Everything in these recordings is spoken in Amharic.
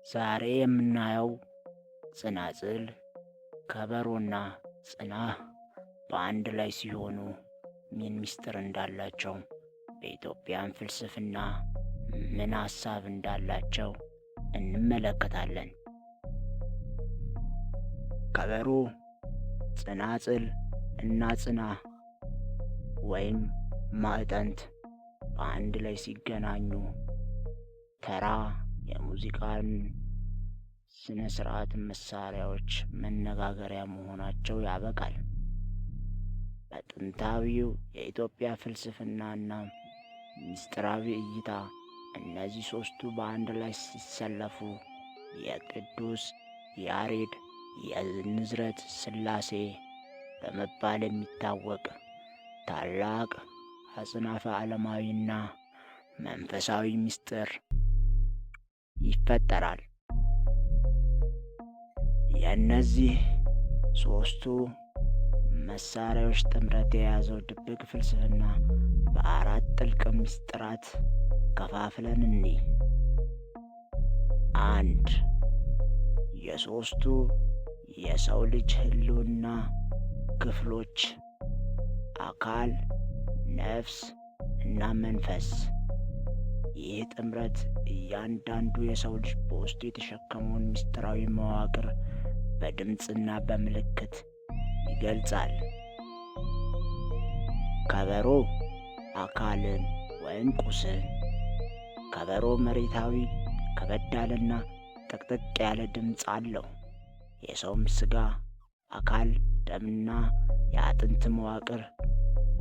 ዛሬ የምናየው ጽናጽል፣ ከበሮና ጽና በአንድ ላይ ሲሆኑ ምን ምስጢር እንዳላቸው፣ በኢትዮጵያን ፍልስፍና ምን ሐሳብ እንዳላቸው እንመለከታለን። ከበሮ፣ ጽናጽል እና ጽና ወይም ማዕጠንት በአንድ ላይ ሲገናኙ ተራ የሙዚቃን ስነ ስርዓት መሳሪያዎች መነጋገሪያ መሆናቸው ያበቃል። በጥንታዊው የኢትዮጵያ ፍልስፍናና ምስጢራዊ እይታ እነዚህ ሦስቱ በአንድ ላይ ሲሰለፉ የቅዱስ ያሬድ የንዝረት ሥላሴ በመባል የሚታወቅ ታላቅ አጽናፈ ዓለማዊና መንፈሳዊ ምስጢር ይፈጠራል። የእነዚህ ሦስቱ መሳሪያዎች ጥምረት የያዘው ድብቅ ፍልስፍና በአራት ጥልቅ ምስጢራት ከፋፍለን እንይ። 1. የሦስቱ የሰው ልጅ ህልውና ክፍሎች አካል፣ ነፍስ እና መንፈስ። ይህ ጥምረት እያንዳንዱ የሰው ልጅ በውስጡ የተሸከመውን ምስጢራዊ መዋቅር በድምፅና በምልክት ይገልጻል። ከበሮ አካልን ወይም ቁስን። ከበሮ መሬታዊ፣ ከበድ ያለና ጥቅጥቅ ያለ ድምፅ አለው። የሰውም ስጋ አካል፣ ደምና የአጥንት መዋቅር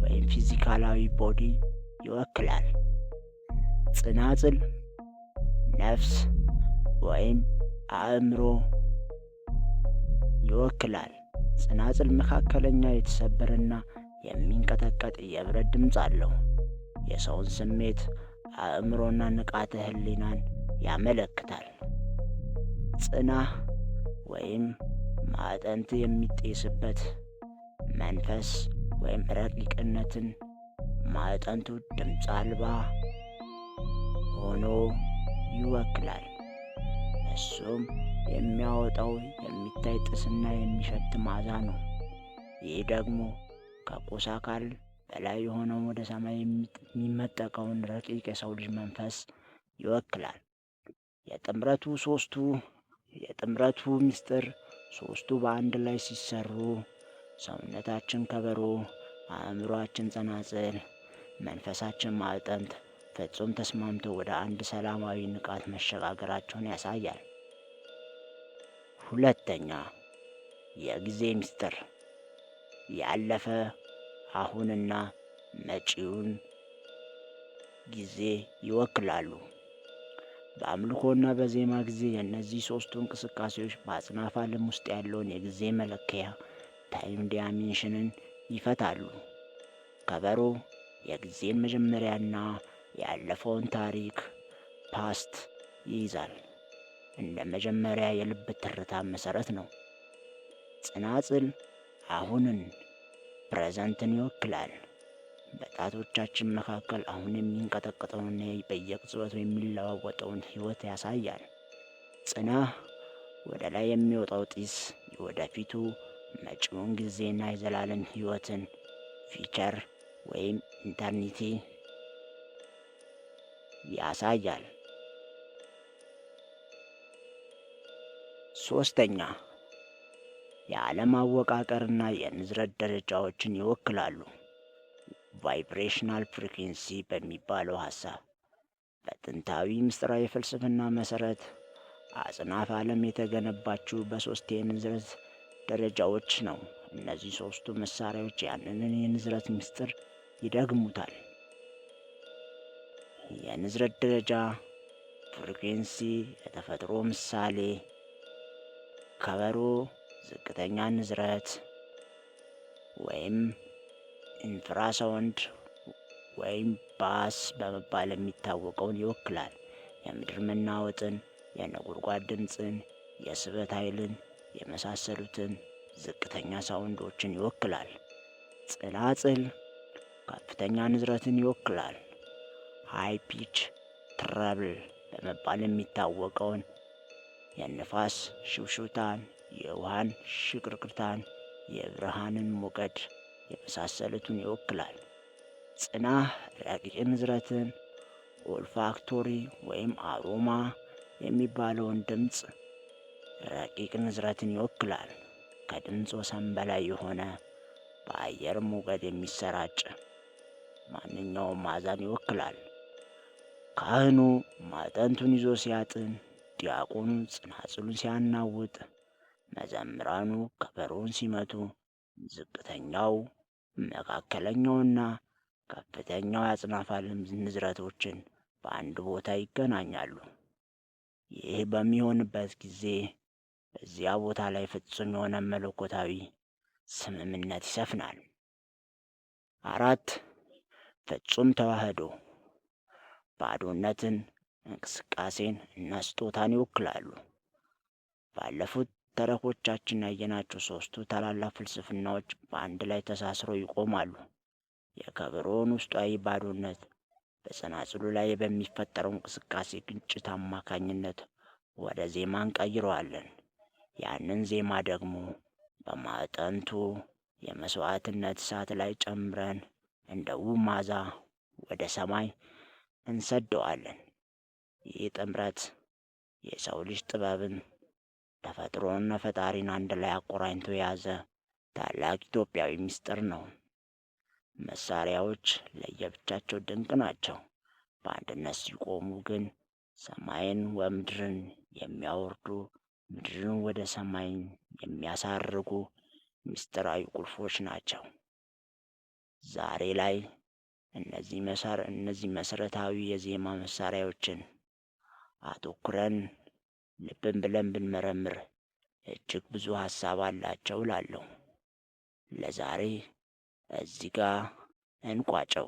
ወይም ፊዚካላዊ body ይወክላል። ጽናጽል ነፍስ ወይም አእምሮ ይወክላል። ጽናጽል መካከለኛ፣ የተሰበረና የሚንቀጠቀጥ የብረት ድምፅ አለው። የሰውን ስሜት፣ አእምሮና ንቃተ ህሊናን ያመለክታል። ጽና ወይም ማዕጠንት የሚጤስበት መንፈስ ወይም ረቂቅነትን፣ ማዕጠንቱ ድምፅ አልባ ሆኖ ይወክላል። እሱም የሚያወጣው የሚታይ ጢስና የሚሸት መዓዛ ነው። ይህ ደግሞ ከቁስ አካል በላይ የሆነውን ወደ ሰማይ የሚመጠቀውን ረቂቅ የሰው ልጅ መንፈስ ይወክላል። የጥምረቱ ምስጢር ሦስቱ በአንድ ላይ ሲሰሩ ሰውነታችን ከበሮ፣ አእምሮአችን ጸናጽል፣ መንፈሳችን ማዕጠንት ፍጹም ተስማምተው ወደ አንድ ሰላማዊ ንቃት መሸጋገራቸውን ያሳያል። ሁለተኛ፣ የጊዜ ምስጢር ያለፈ፣ አሁንና መጪውን ጊዜ ይወክላሉ። በአምልኮና በዜማ ጊዜ የእነዚህ ሦስቱ እንቅስቃሴዎች በአጽናፈ ዓለም ውስጥ ያለውን የጊዜ መለኪያ time dimension ን ይፈታሉ። ከበሮ የጊዜን መጀመሪያና ያለፈውን ታሪክ past ይይዛል። እንደ መጀመሪያ የልብ ትርታ መሰረት ነው። ጽናጽል አሁንን present ን ይወክላል። በጣቶቻችን መካከል አሁን የሚንቀጠቀጠውንና በየቅጽበቱ የሚለዋወጠውን ሕይወት ያሳያል። ጽና ወደ ላይ የሚወጣው ጢስ የወደፊቱ መጪውን ጊዜና የዘላለም ሕይወትን future ወይም eternity ያሳያል። ሶስተኛ፣ የዓለም አወቃቀርና የንዝረት ደረጃዎችን ይወክላሉ። Vibrational frequency በሚባለው ሐሳብ በጥንታዊ ምስጢራዊ ፍልስፍና መሠረት አጽናፈ ዓለም የተገነባችው በሦስት የንዝረት ደረጃዎች ነው። እነዚህ ሦስቱ መሳሪያዎች ያንን የንዝረት ምስጢር ይደግሙታል። የንዝረት ደረጃ frequency የተፈጥሮ ምሳሌ ከበሮ ዝቅተኛ ንዝረት ወይም ኢንፍራሳውንድ ወይም bass በመባል የሚታወቀውን ይወክላል። የምድር መናወጥን፣ የነጎድጓድ ድምፅን፣ የስበት ኃይልን የመሳሰሉትን ዝቅተኛ sound ኦችን ይወክላል። ጽናጽል ከፍተኛ ንዝረትን ይወክላል። High pitch treble በመባል የሚታወቀውን የንፋስ ሽውሽውታን፣ የውሃን ሽቅርቅርታን፣ የብርሃንን ሞገድ የመሳሰሉትን ይወክላል። ጽናህ ረቂቅ ንዝረትን፣ olfactory ወይም aroma የሚባለውን ድምፅ ረቂቅ ንዝረትን ይወክላል። ከድምፅ ወሰን በላይ የሆነ በአየር ሞገድ የሚሰራጭ ማንኛውም መዓዛን ይወክላል። ካህኑ ማዕጠንቱን ይዞ ሲያጥን፣ ዲያቆኑ ጽናጽሉን ሲያናውጥ፣ መዘምራኑ ከበሮውን ሲመቱ፣ ዝቅተኛው፣ መካከለኛውና ከፍተኛው የአጽናፈ ዓለም ንዝረቶችን በአንድ ቦታ ይገናኛሉ። ይህ በሚሆንበት ጊዜ በዚያ ቦታ ላይ ፍጹም የሆነ መለኮታዊ ስምምነት ይሰፍናል። 4፣ ፍጹም ተዋህዶ ባዶነትን፣ እንቅስቃሴን እና ስጦታን ይወክላሉ። ባለፉት ተረኮቻችን ያየናቸው ሶስቱ ታላላቅ ፍልስፍናዎች በአንድ ላይ ተሳስረው ይቆማሉ። የከበሮውን ውስጣዊ ባዶነት በጸናጽሉ ላይ በሚፈጠረው እንቅስቃሴ ግጭት አማካኝነት ወደ ዜማ እንቀይረዋለን። ያንን ዜማ ደግሞ በማዕጠንቱ የመስዋዕትነት እሳት ላይ ጨምረን እንደ ውብ መዓዛ ወደ ሰማይ እንሰደዋለን። ይህ ጥምረት የሰው ልጅ ጥበብን፣ ተፈጥሮንና ፈጣሪን አንድ ላይ አቆራኝቶ የያዘ ታላቅ ኢትዮጵያዊ ምስጢር ነው። መሳሪያዎች ለየብቻቸው ድንቅ ናቸው። በአንድነት ሲቆሙ ግን ሰማይን ወምድርን የሚያወርዱ፣ ምድርን ወደ ሰማይ የሚያሳርጉ ምስጢራዊ ቁልፎች ናቸው። ዛሬ ላይ እነዚህ መሰረታዊ የዜማ መሳሪያዎችን አተኩረን ልብን ብለን ብንመረምር እጅግ ብዙ ሀሳብ አላቸው እላለሁ። ለዛሬ እዚህ ጋር እንቋጨው።